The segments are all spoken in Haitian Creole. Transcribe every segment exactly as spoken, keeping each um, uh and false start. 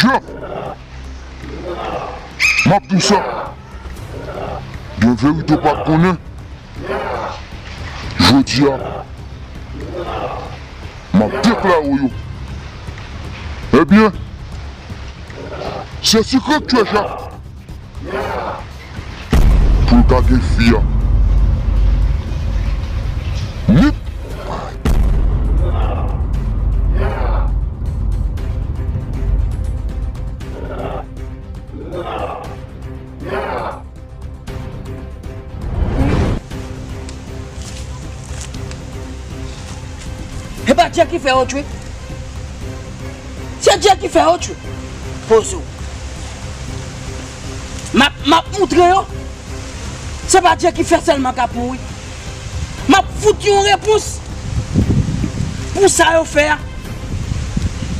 Byen! M ap di w sa. Gen verite w pa t konnen. Jodi a, m ap deklare w yo. Ebyen, se Sikrè k tchwe Jak. Pou l ka gen fi a. Nip! E pa Dye ki fè yo tchwe. Se Dye ki fè yo tchwe. Poze w. M ap, m ap moutre yo. Se pa Dye ki fè sèlman k ap mouri. M ap fout yon repons pou sa yo fè a.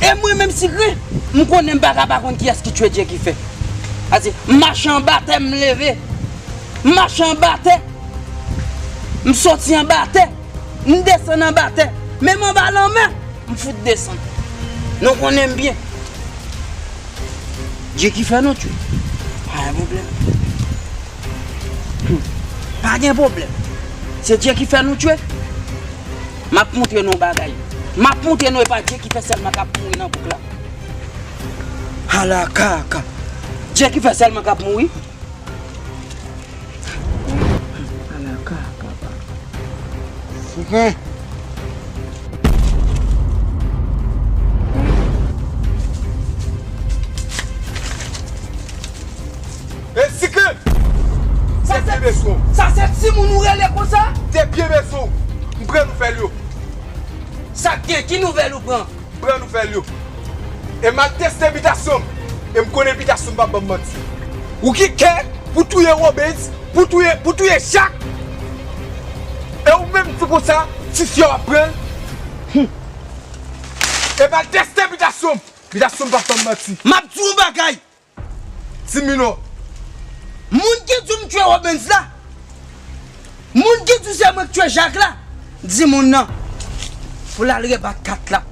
E mwen menm Sikrè, m konnen m pa ka pa konn kiyès ki tchwe Dye ki fè. Pase m mache anba tè, m leve. M mache anba tè. M soti anba tè. M desann anba tè. Menm anba lanmè, m fout desann. Nou konnen m byen. Dye ki fè nou tchwe. Pa gen pwoblèm. Hmm. Pa gen pwoblèm. Se Dye ki fè nou tchwe. M ap moutre nou yon bagay. M ap moutre nou e pa Dye ki fè sèlman k ap mouri nan bouk la. Ala kaka. Dye ki fè sèlman k ap mouri. Ala kaka, papa. Sikrè. E Sikrè! Sa se, sa se timoun ou rele konsa? De pye bezwen w. M pran nouvèl yo. Sa k gen? Ki nouvèl ou pran? Pran nouvèl yo. E m al teste bitasyon m. E m konnen bitasyon m p ap ban m manti. Ou gen kè pou touye Robens, pou touye, pou touye Jak. E ou menm tou konsa, ti fi a w ap pran l. Hum. E m al teste bitasyon m. Bitasyon m p ap ban m manti. M ap di w yon bagay. Di m non. Moun ki di w m tchwe Robens la, moun ki di w se mwen k tchwe Jak la, di moun nan pou l al rebat kat la.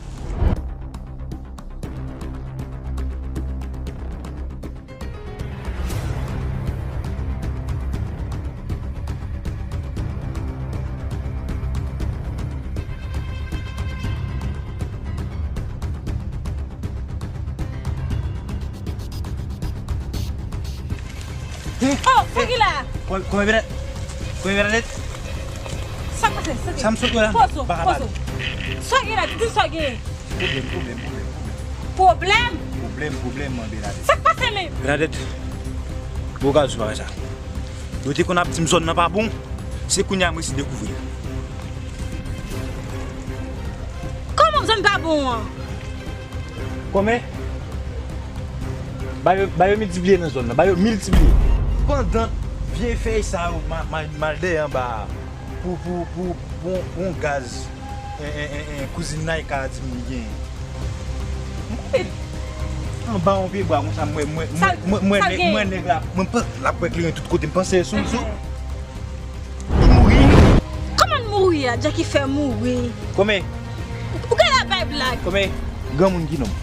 Oh, sa ki la? Kòman, kòman Bernadette? Kòman Bernadette? Sa k pase? Sa m sot wè la? Pozo, pozo. Sa ki la? Di sa gen. Pwoblèm, pwoblèm, pwoblèm. Pwoblèm? Pwoblèm, pwoblèm, man, Bernadette. Sa k pase menm? Bernadette, bon, gad sou bagay sa. Yo te konn ap di m zòn nan pa bon, se kounye a m resi dekouvri l. Kòman zòn pa bon an? Kòman? Ba yo, ba yo miltipliye nan zòn nan, ba yo miltipliye. Pandan vye fèy sa yo ma-, ma-, mal dèyè anba a, pou, pou, pou, pou, pou yon gaz, en, en, en, en, kouzin Naïka a di m li genyen. Anba yon pye bwa konsa, mwen, mwen, mwen, mwen, mwen, nèg la, mwen panse l ap wè kleren tout kote, m panse sou, sou. Li mouri. Kòman l mouri a? Dye ki fè mouri. Kòman? Ou genlè bay blag. Kòman? Granmoun ki nonm.